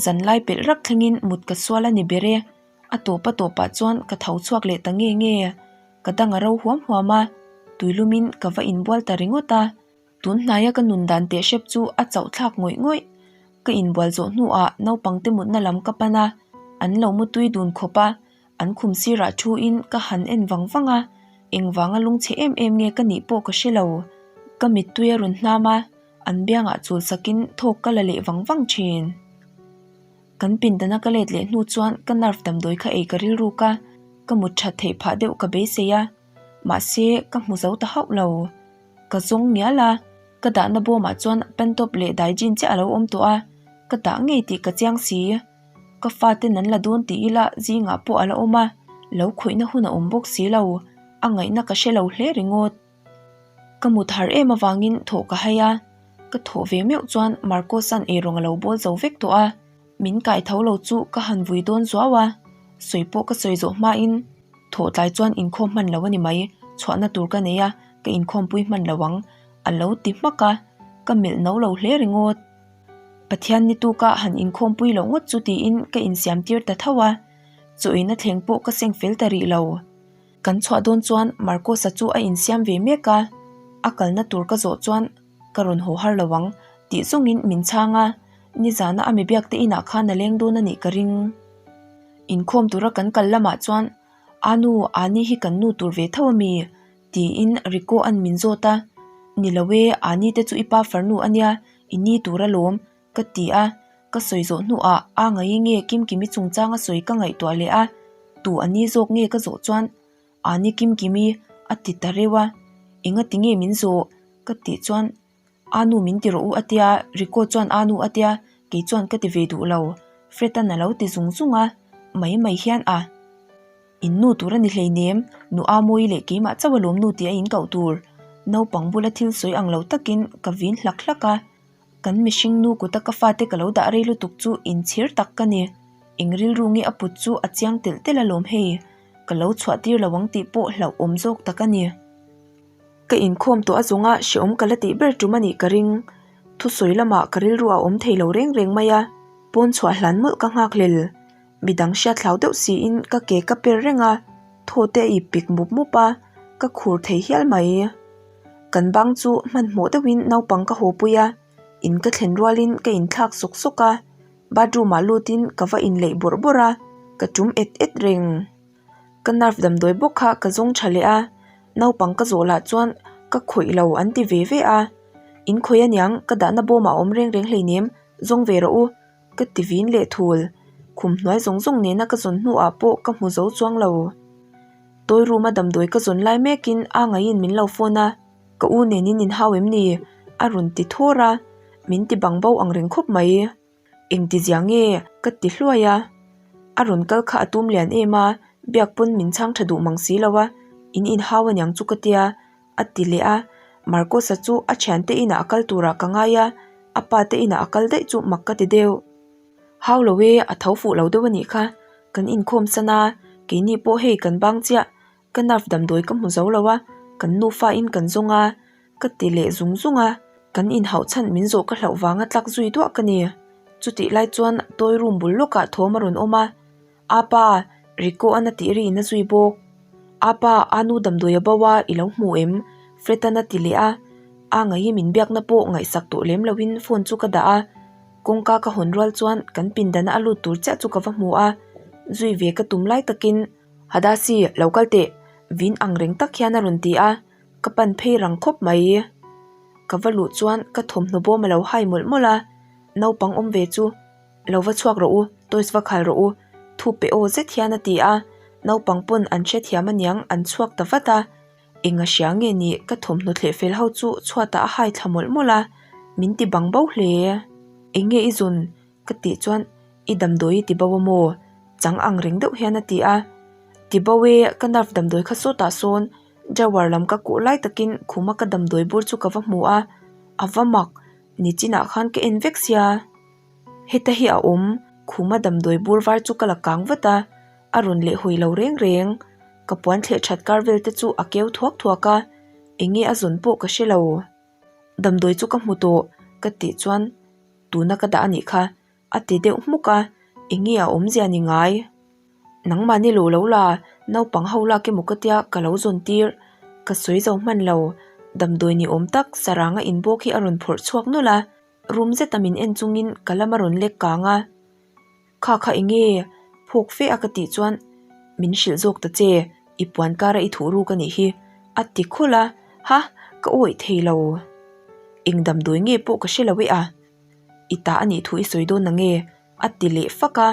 Zanlai pelh rak thlengin mut ka sual a ni ber e. A tawp a tawpah chuan ka tho chhuak leh ta nge nge. Ka dang a ro huam huam a, tuilumin ka va inbual ta ringawt a. Tun hnaia ka nun dan teh hrep chu a chauh thlak ngawih ngawih. Ka inbual zawh hnuah naupangte mutna lam ka pan a, an lo mu tui dun khawp a, an khum sirah thuin ka han en vang vang a, engvanga lungchhe em em nge ka nih pawh ka hre lo. Ka mittui a rawn hnam a. An biangah chul sakin thawk ka la leh vang vang thin. Kan pindana ka let leh hnu chuan ka nerve damdawi kha ei ka rilruk a, ka mut that theih phah deuh ka beisei a, mahse ka hmu zo ta hauh lo. Ka zawng ngial a, ka dahna bawmah chuan pantop leh daijin chiah a lo awm tawh a, ka dah ngei tih ka chiang si. Ka faten an la dawn tih ila zingah pawh a la awm a, lo khawihna hun a awm bawk si lo, a ngaihna ka hre lo hle ringawt. Ka mut har em avangin thawh ka hai a, ka thawh ve meuh chuan Marcos-a'n eirawng a lo bawl zo vek tawh a, min kai tho lo chu ka han vui dawn zuau a, sawi pawh ka sawi zawh hmain thawh tlai chuan inkhawm hman lo a ni mai, chhuahna tur ka nei a, ka inkhawmpui hman lo ang a lo ti hmak a, ka melh no lo hle ringawt. Pathian ni tuka han inkhawmpui loh ngawt chu tiin ka insiam tir ta tho a, chaw eina thleng pawh ka seng fel ta rih lo. Kan chhuah dawn chuan Marcos-a chu a insiam ve mek a, a kalna tur ka zawh chuan ka rawn haw har lo ang tih zawngin min chhang a, nizana a mi biak te inah khan a leng dawn a nih ka ring. Inkhawm tura kan kal lamah chuan A nu, Ani hi kan nu tur ve tho a mi? tiin Rico an min zawt a, Ni lo e, Ani te chu i pa farnu a nia, i ni tur alawm, ka ti a, ka sawi zawh hnuah a ngaih nge Kimkimi chungchang a sawi ka ngaihtuah leh a, tu a ni zawk nge ka zawh chuan Ani Kimkimi a ti ta reuh a, engati nge min zawh? ka tih chuan A nu min ti rawh u a tia, Rico chuan a nu a tia, kei chuan ka ti ve duh lo, Fred-a'n a lo ti zung zung a, mai mai hian a In nu tur a ni hleinem, nu a mawi leh keimah chauh alawm nu tih a in koh tur. Naupang bula thil sawi ang lo takin ka vin hlak hlak a, kan mihring nu kuta ka fate ka lo dah rei lutuk chu inchhir tak ka ni. Eng rilru nge a put chu a chiang telh telh alawm hei, ka lo chhuah tir lo ang tih pawh hlauhawm zawk tak a ni. Ka inkhawm tawh a zawnga hrehawm ka la tih ber tum a nih ka ring. Thusawi lamah ka rilru a awm thei lo reng reng mai a, pawn chhuah hlan mawlh ka nghak hlel. Midang hriat hlau deuh siin ka ke ka per reng a, thaw te a ip pik mup mup a, ka khur thei hial mai. Kan bang chu hmanhmawh deuhin naupang ka haw pui a, in ka thlen rualin ka inthlak sawk sawk a, bathroom ah lutin ka va inleih bawrh bawrh a, ka tum et et reng. Ka nerve damdawi bawk kha ka zawng tha leh a, naupang ka zawh lah chuan ka khawih lo an ti ve ve a, in khawih aniang ka dahna bawmah a awm reng reng hleinem, zawng ve rawh u ka ti vin leh thul, khum hnuai zawng zawng nena ka zawn hnuah pawh ka hmu zo chuang lo. Toy room a damdawi ka zawn lai mekin a ngaiin min lo phone a, ka u nenin in hau em ni? a rawn ti thawr a, min ti bang bo ang reng khawp mai. Engtizia nge? ka ti hluai a, a rawn kal kha a tum lian em a, biak pawn min chhang tha duh mang si lo a, in inhau aniang chu ka tia. A ti leh a, Marcos-a chu a thiante inah a kal turah ka ngai a, a pa te inah a kal daih chu mak ka ti deuh. Hau lo e, a tho fuh lo deuh a nih kha, kan inkhawm san a, keini pawh hei kan bang chiah, ka nerve damdawi ka hmu zo lo a, kan nufa in kan zawng a, ka ti leh zung zung a, kan inhauh chhan min zawh ka hlauh vanga tlak zui duah ka ni. Chutih lai chuan toy room bul lawkah thawm a rawn awm a, Apa, Rico an a tih ri in a zui bawk. Apa, a nu damdawi a bo a, i lo hmu em? Fred-an a ti leh a. A ngaih i min biakna pawh ngaihsak tawh lem loin phone chu ka dah a. Kawngka ka hawn rual chuan kan pindana a lut tur chiah chu ka va hmu a. Zui ve ka tum lai takin, Hadasi, lo kal teh, vin ang reng tak hian a rawn ti a. Ka pan phei rang khawp mai. Ka va luh chuan ka thawmhnaw bawm a lo hai mawlh mawlh a. Naupang awm ve chu. Lo va chhuak rawh u, toys va khal rawh u, thu pe aw zet hian a ti a, naupang pawn an hrethiam aniang an chhuak ta vat a, eng a hria nge ni ka thawmhnaw thleh fel ho chu chhuatah a hai thla mawlh mawlh a, min ti bang bo hle. Eng nge i zun? ka tih chuan i damdawi i ti bo a maw? Chang ang reng deuh hian a ti a, ti bo e, ka nerve damdawi kha sawtah sawn drawer lam ka kuh lai takin khuma ka damdawi bur chu ka va hmu a, a va mak, nichinah khan ka en vek sia. Heta hi a awm, khuma damdawi bur var chu ka la kang vat a, a rawn leh hawi lo reng reng. Ka puan thleh that kar vel te chu a keu thuak thuak a, eng nge a zawn pawh ka hre lo. Damdawi chu ka hmu tawh ka tih chuan tuna ka dah a nih kha a ti deuh hmuk a, eng nge a awmzia ni ngai? Nangmahni luh lo la, naupang ho lak emaw ka tia ka lo zawn tir, ka sawi zo hman lo. Damdawi ni awm tak saranga inbawk hi a rawn phawrh chhuak nawlh a. Rum zeta min en chungin ka lam a rawn lek kang a, Kha kha eng nge? Phawk fe a ka tih chuan min hrilh zawk ta che, i puan kara i thuh ruk a nih hi a ti khawlh a, Ha! Ka awih thei lo. Eng damdawi nge pawh ka hre lo e a, i ta a nih thu i sawi dawn nange? a ti leh fak a,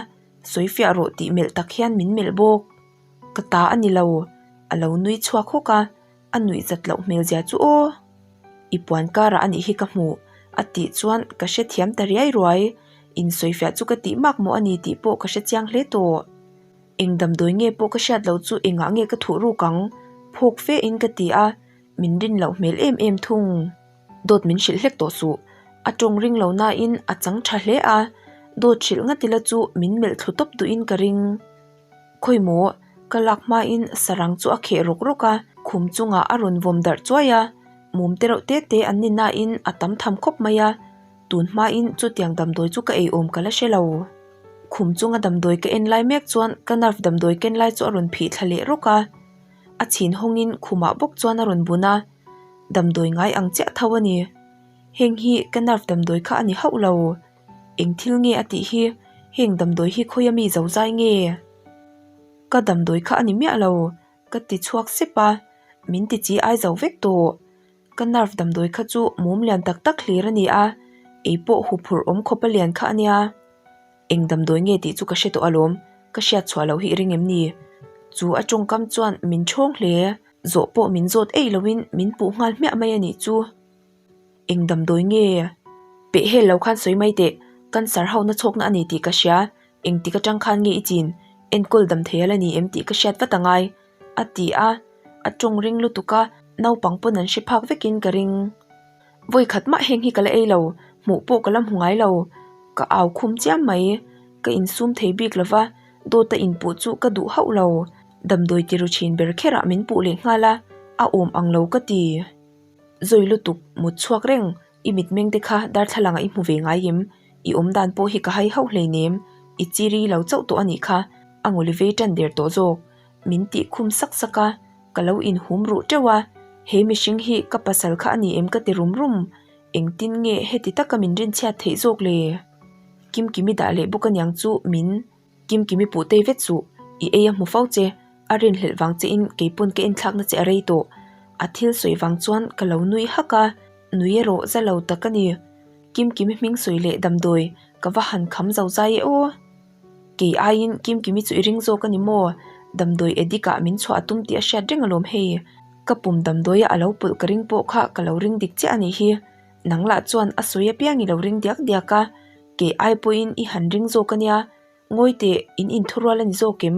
sawi fiah rawh tih melh tak hian min melh bawk. Ka ta a ni lo, a lo nui chhuak hawk a. A nuih zat loh hmel zia chu aw! I puan karah a nih hi ka hmuh, a tih chuan ka hrethiam ta riai ruai. Insawifiah chu ka tih mak maw a ni tih pawh ka hrechiang hle tawh. Eng damdawi nge pawh ka hriat loh chu engah nge ka thuh ruk ang? Phawk fe in ka ti a, min rin loh hmel em em thung. Dawt min hrilh hlek tawh suh. A tawng ring lo nain a chang tha hle a, dawt hrilh ngat ila chu min melh thlu tawp duhin ka ring. Khawi maw? Ka lak hmain sarang chu a kheh rawk rawk a, khum chungah a rawn vawm darh chuai a, mum te reuh te te an ni nain a tam tham khawp mai a. Tun hmain chutiang damdawi chu ka ei awm ka la hre lo. Khum chunga damdawi ka en lai mek chuan ka nerve damdawi ken lai chu a rawn phih thla leh rawk a. A chhin hawngin khumah bawk chuan a rawn bun a. Damdawi ngai ang chiah tho a ni. Heng hi ka nerve damdawi kha a ni hauh lo. Eng thil nge a tih hi? Heng damdawi hi khawia mi zo zai nge? Ka damdawi kha a ni miah lo, ka ti chhuak sep a, min ti chi ai zo vek tawh. Ka nerve damdawi kha chu mum lian tak tak hlir a ni a, ei pawh huphurh awm khawp a lian kha a nia. Eng damdawi nge tih chu ka hre tawh alawm, ka hriat chhuah loh hi i ring em ni? Chu a tawngkam chuan min ṭhawng hle, zawh pawh min zawt eih loin min puh nghal hmiah mai a nih chu. Eng damdawi nge? Peh hel lo khan sawi mai teh, cancer ho na chhawkna a ni tih ka hria, engtik atang khan nge i chin, enkawl dam thei ala ni em tih ka hriat vat angai, a ti a, a tawng ring lutuk a, naupang pawn an hre phak vekin ka ring. Vawi khat mah heng hi ka la ei lo, hmuh pawh ka la hmu ngai lo, ka au khum chiam mai, ka insum thei bik lo va, dawta inpuh chu ka duh hauh lo, damdawi ti ru thin ber kherah min puh leh nghal a, a awm ang lo ka ti. Zawi lutuk, mut chhuak reng, i mitmeng te kha darthlalangah i hmu ve ngai em? I awm dan pawh hi ka hai hauh hleinem, i chiri lo chauh tawh a nih kha, a ngawli vei tan der tawh zawk. Min tih khum sak sak a, ka lo inhum ruh teuh a, he mihring hi ka pasal kha a ni em ka ti rum rum, engtin nge heti taka min rinchhiat theih zawk le? Kimkimi dah leh bawk aniang chu min. Kimkimi puh tei vet suh, i ei a hmu fo che, a rinhlelh vang che in keipawn ka enthlakna che a rei tawh. A thil sawi vang chuan ka lo nui hak a, nui erawh za lo tak a ni. Kimkimi hming sawi leh damdawi ka va han kham zo zai e aw. Kei aiin Kimkimi chu i ring zawk a ni maw? Damdawi addict ah min chhuah a tum tih a hriat reng alawm hei. Ka pum damdawi a a lo pawlh ka ring pawh kha ka lo ring dik chiah a nih hi. Nang lah chuan a sawi apiang i lo ring diak diak a, kei ai pawhin i han ring zawk a nia, ngawi teh in inthurual a ni zawk em?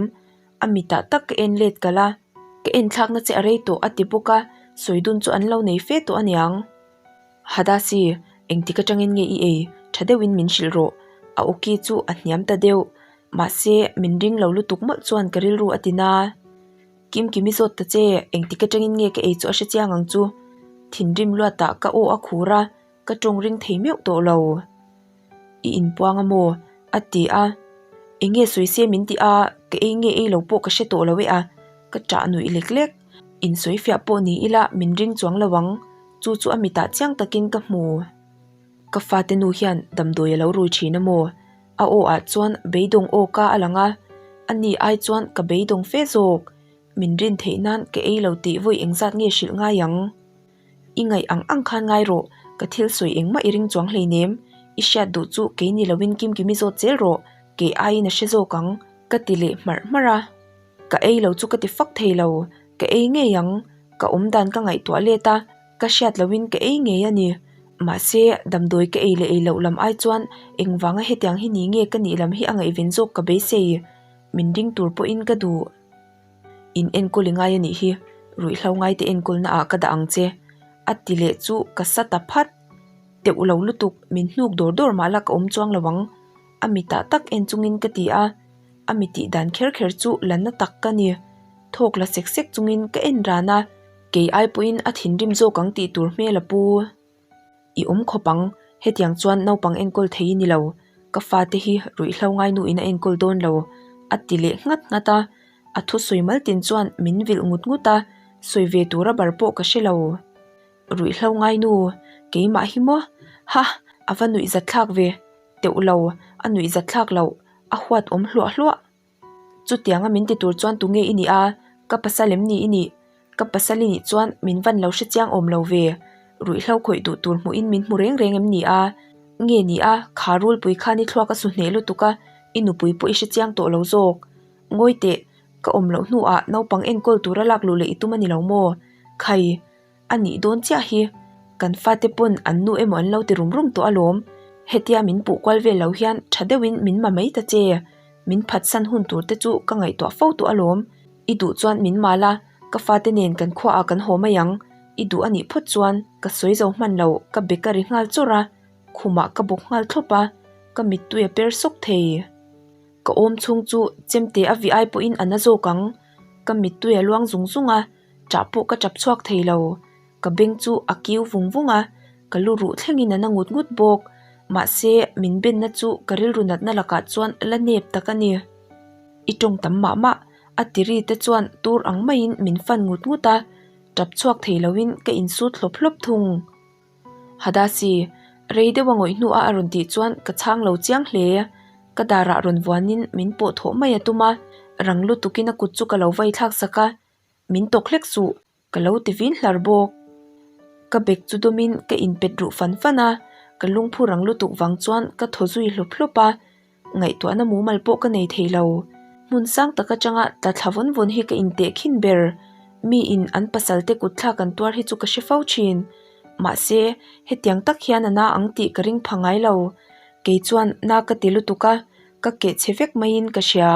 A mitah tak ka en let kalh a, ka en thlakna che a rei tawh a ti bawk a, sawi dun chu an lo nei fe tawh a niang. Hadasi, engtik atangin nge i ei? Tha deuhin min hrilh rawh. A awki chu a hniam ta deuh, mahse min ring lo lutuk mawlh chuan ka rilru a ti na. Kimkimi zawt ta che, engtik atangin nge ka ei chu a hre chiang ang chu. Thinrim luatah ka aw a khur a, ka tawng ring thei meuh tawh lo. I inpuang a maw? a ti a. Eng nge sawi se min ti a, ka ei nge ei lo pawh ka hre tawh lo e a, ka ṭah nuih lek lek. Insawi fiah pawh ni ila min ring chuang lo ang, chu chu a mitah chiang takin ka hmu. Ka fate nu hian damdawi a lo rui thin a maw? A aw ah chuan beidawng aw ka a lang a, a ni ai chuan ka beidawng fe zawk. Min rin theih nan ka ei lo tih vawi engzat nge hrilh ngai ang? I ngaih ang ang khan ngai rawh, ka thil sawi engmah i ring chuang hleinem. I hriat duh chu kei ni loin Kimkimi zawt zel rawh, kei aiin a hre zawk ang, ka ti leh hmarh hmarh a. Ka ei lo chu ka ti fak thei lo, ka ei ngei ang, ka awmdan ka ngaihtuah let a. Ka hriat loin ka ei ngei a ni. Mahse, damdawi ka ei leh ei loh lam ai chuan engvanga hetiang hi ni nge ka nih lam hi a ngaihven zawk ka beisei. Min ring tur pawhin ka duh. In enkawl i ngai a nih hi, ruihhlo ngaite enkawlna ah ka dah ang che. A ti leh chu ka sa ta phat. Teuh lo lutuk, min hnuk dawr dawr mah la ka awm chuang lo ang. A mitah tak en chungin ka ti a. A mi tih dan kher kher chu la na tak ka ni. Thawk la sek sek chungin ka en ran a. Kei ai pawhin a thinrim zawk ang tih tur hmel a pu. I awm khawp ang, hetiang chuan naupang enkawl thei i ni lo, ka fate hi ruihhlo ngainuin a enkawl dawn lo, a ti leh nghat nghat a. A thusawi maltin chuan min vilh ngut ngut a, sawi ve tura bar pawh ka hre lo. Ruihhlo ngainu, keimah hi maw? Ha! A va nuihzatthlak ve. Teuh lo, a nuihzatthlak loh, a huat awm hluah hluah. Chutianga min ti tur chuan tunge i nih a? Ka pasal em ni i nih? Ka pasal i nih chuan min van lo hre chiang awm lo ve. Ruihhlo khawih duh tur hmuhin min hmu reng reng em ni a? Nge ni a, kha rulpui khan i thluak a su hneh lutuk a, i nupui pawh i hre chiang tawh lo zawk. Ngawi teh, ka awm loh hnuah naupang enkawl tura lak luh leh i tum a ni lo maw? Khai! A nih dawn chiah hi, kan fate pawn an nu emaw an lo ti rum rum tawh alawm. Hetia min puh kual vel lo hian tha deuhin min ma mai ta che. Min phatsan hun tur te chu ka ngaihtuah fo tawh alawm. I duh chuan min mal a, ka fate nen kan khuaah kan haw mai ang. I duh a nih phawt chuan ka sawi zo hman lo, ka bek a ri nghal chawrh a, khumah ka bawk nghal thlawp a, ka mittui a per sawk thei. Ka awm chhung chu chemte a vih ai pawhin a na zawk ang. Ka mittui a luang zung zung a. Ṭah pawh ka ṭap chhuak thei lo. Ka beng chu a kiu vung vung a, ka lu ruh thlengin a na ngut ngut bawk. Mahse, min benna chu ka rilru natna lakah chuan la nep tak a ni. I tawng tam mah mah, a tiri te chuan tur ang maiin min fan ngut ngut a, tap chhuak thei loin ka insut hlawp hlawp thung. Hadasi, rei deuh a ngawih hnuah a rawn tih chuan ka chhang lo chiang hle. Ka darah rawn vuanin min pawh thawh mai a tum a, rang lutukin a kut chu ka lo vai thlak sak a, min tawk hlek suh. Ka lo ti vin hlar bawk. Ka bag chu dawmin ka inpet ruh fan fan a, ka lungphu rang lutuk vang chuan ka thaw zui hlawp hlawp a, ngaihtuahna mumal pawh ka nei thei lo. Hmun sang tak atanga tla thla vawn vawn hi ka inteh khin ber. Miin an pasal te kut thlak an tuar hi chu ka hre fo thin. Mahse, hetiang tak hian a na ang tih ka ring pha ngai lo. Kei chuan na ka ti lutuk a, ka keh chhe vek maiin ka hria.